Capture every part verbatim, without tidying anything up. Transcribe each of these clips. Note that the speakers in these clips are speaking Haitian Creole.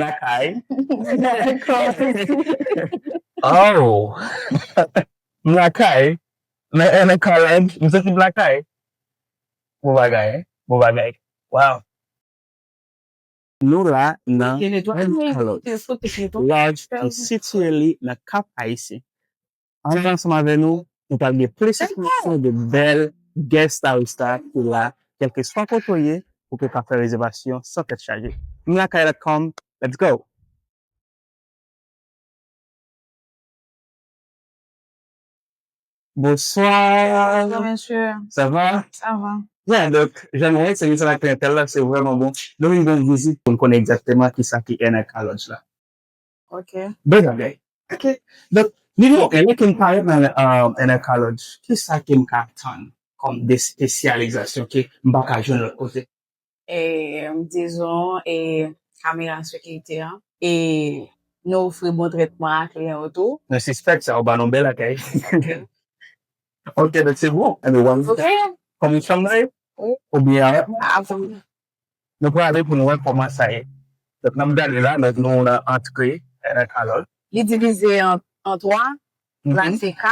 Lakay. Oh. M lakay. Nan N N College, m santi m lakay. Bon bagay, hein? Bon bagay. Wow. Nou la nan N N College. Lodge ki sitiye li nan Cap Haïtien. Ann ansanm avè nou, nou pral gen plis enfòmasyon de bèl guest house la ki la, kèlkeswa kote w ye, ou pe ka fè rezèvasyon san tèt chaje. M lakay dot com, let's go! Bonsoir. Bonjour, monsieur. Ça va? Ça va. Yeah, donk, jan nou wè, sèvis a la kliyantèl la, se vrèman bon. Nou vin ban w vizit pou n konnen egzakteman kisa ki N R K Lodge la. Ok. Bèl bagay. Ok. Donk, nimewo en, lè ke m parèt nan, euh, N R K Lodge, kisa ke m ka atann kòm de espesyalizasyon ke m pa ka jwenn lòt kote? E, dizon, e, kamera sekirite an. E nou ofri bon trètman a kliyan yo tou. Nou sispèk sa, ou ba nou bèl akèy. Ok, donk se bon. Anyway, ok. Kòman chanm nan ye? Wi. Oubyen, a, a, nou prale pou nou wè kòman sa ye. Donk, n ap gade la, donk nou nan antre, e, nan kalòt. Li divize an, an twa. La, mhm, se K.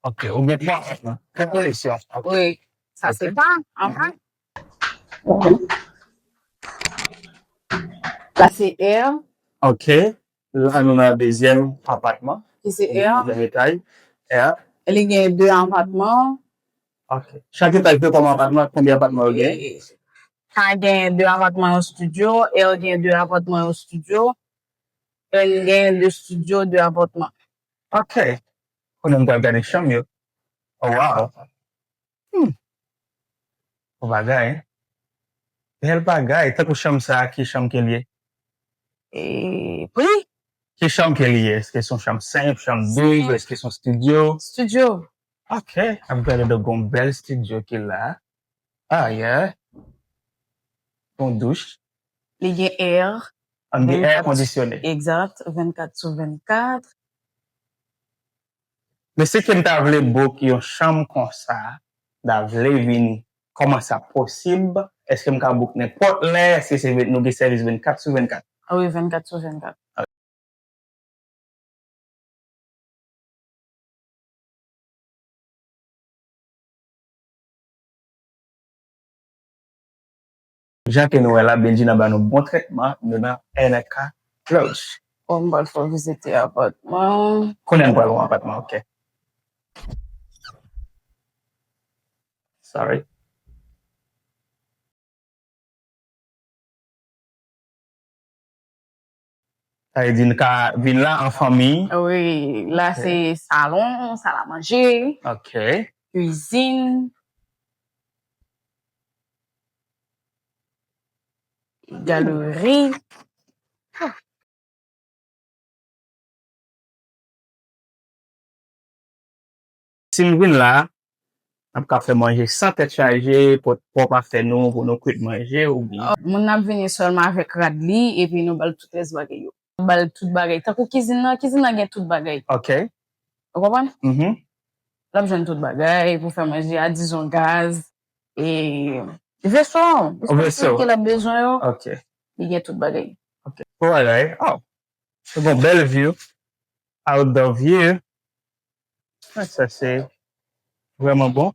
Ok, ou gen twa apartman. Twa kolèksyon. Ok. Wi, sa se K, anfen. La se R. Ok. La, nou nan dezyèm apatman. Ki se R. Dezyèm etay. R. E li gen de apatman. Ok. Chak etay gen kòman apatman? Konbyen apatman yo gen? E, K gen de apatman, yon studio. R gen de apatman, yon studio. L gen de studio, de apatman. Ok. Kounye a m pral gade chanm yo. Oh, wow. Hmm. Bon bagay, hein? Bèl bagay. Tankou chanm sa a, ki chanm ke l ye? E, pri? Ki chanm ke l ye? Èske se yon chanm senp, chanm doub, èske se yon studio? Studio. Ok. Ap gade, donk, gon bèl studio ki la. Ah, yeah. Gon douch. Li gen air. An gen air conditionné. Exact, vennkat sou vennkat. Men si ke m ta vle book yon chanm konsa, m ta vle vin, kòman sa posib? Èske m ka book nenpòt lè? Èske se, nou gen sèvis vennkat sou vennkat? Ah wi, vennkat sou vennkat. Jan ke nou wè la, Benjina ba nou bon trètman, nou nan N R K Lodge. Bon, m pral fè w vizite apatman. Kounye a n pral wè apatman, ok. Sorry. Sa vle di n ka vin la an fanmi. Wi, la se salon, sal a manje, ok, kwizin, galeri. Si n vin la, n ap ka fè manje san tèt chaje, pòt pwòp afè nou pou nou kwit manje oubyen. Moun nan ap vini sèlman avèk rad li, epi nou ba l tout rès bagay yo. Nou ba l tout bagay. Tankou kizin nan, kizin nan gen tout bagay. Ok. Ou konprann? Mhm. L ap jwenn tout bagay pou fè manje a, dizon gaz, e veso, veso ke l ap bezwen yo. Ok. Li gen tout bagay. Ok. Bon bagay. Oh. Se gon bèl view. Outdoor view. Ah, sa se vrèman bon.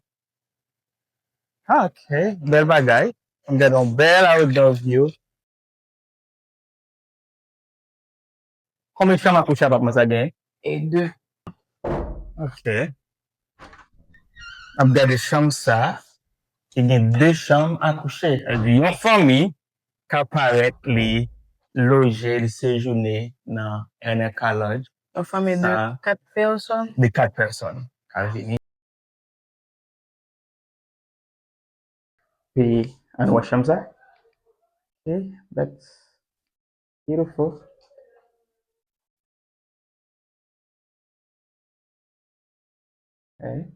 Ah, ok. Bèl bagay. M gade yon bèl outdoor view. Konbyen chanm a kouche apatman sa genyen? E de. Ok. N ap gade chanm sa, ki gen de chanm a kouche. Sa vle di yon fanmi ka parèt li loje, li sejounen nan N R K Lodge. Yon fanmi de kat pèsòn. De kat pèsòn ka vini. Epi, ann wè chanm sa. Ok, that's beautiful. Ok.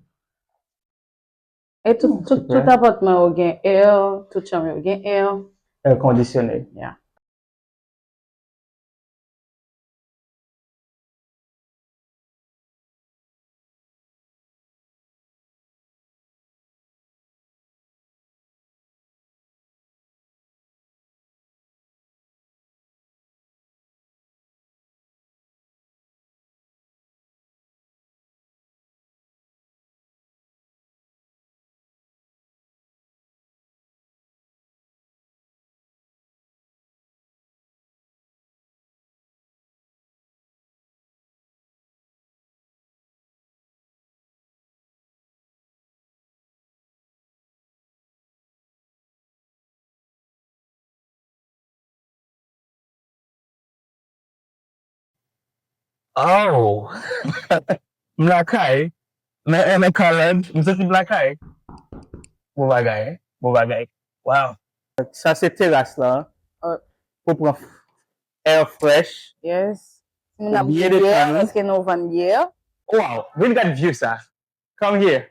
E tout, tout, tout apatman yo gen air, tout chanm yo gen air. Air conditionné. Yeah. Oh! M lakay. Nan Ernest College, m santi m lakay. Bon bagay, bon bagay. Wow. Sa se teras la. Pou pran air fresh. Yes. Si moun ap bwè, èske nou vann byè? Wow, vin gad view sa. Come here.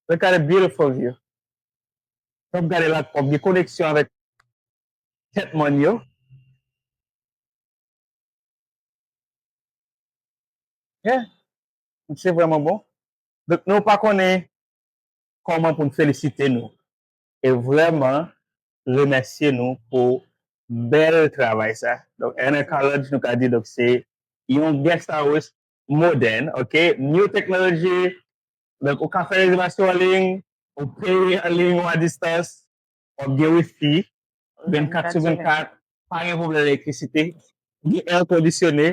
Look at a beautiful view. W ap gade la, w ap gen koneksyon avèk tèt mòn yo. Yeah. Se vrèman bon. Donk, nou pa konnen kòman pou n felisite nou. E vrèman remèsye nou pou bèl travay sa. Donk, Ernest College, nou ka di, donk, se yon guest house modèn, ok? New technology. Donk, ou ka fè rezèvasyon an liy, ou peye an liy ou a distans, w ap gen wifi, vennkat sou vennkat, pa gen pwoblèm elektrisite, gen air conditionné,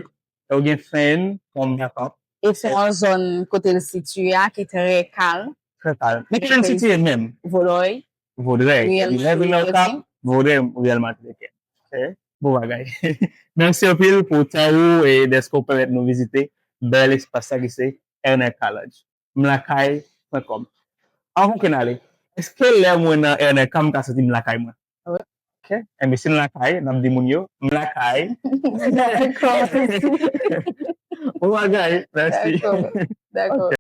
ou gen fan kòm backup. E se yon zòn kote l sitiye a ki trè kalm. Trè kalm. Men kote l sitiye menm? Vodrèy. Vodrèy. Lè vin nan Okap, Vodrèy, Riyèl Matriken. Ok? Bon bagay. Mèsi anpil pou tan ou e dèske w pèmèt nou vizite bèl espas sa ki se Ernest College. M lakay pwen kòm. Anvan ke n ale, èske lè mwen nan Ernest College, m ka santi m lakay mwen? Wi. Ok? Enben, si n lakay, n ap di moun yo, m lakay. Dakò. Bon bagay, mèsi. Dakò. Dakò.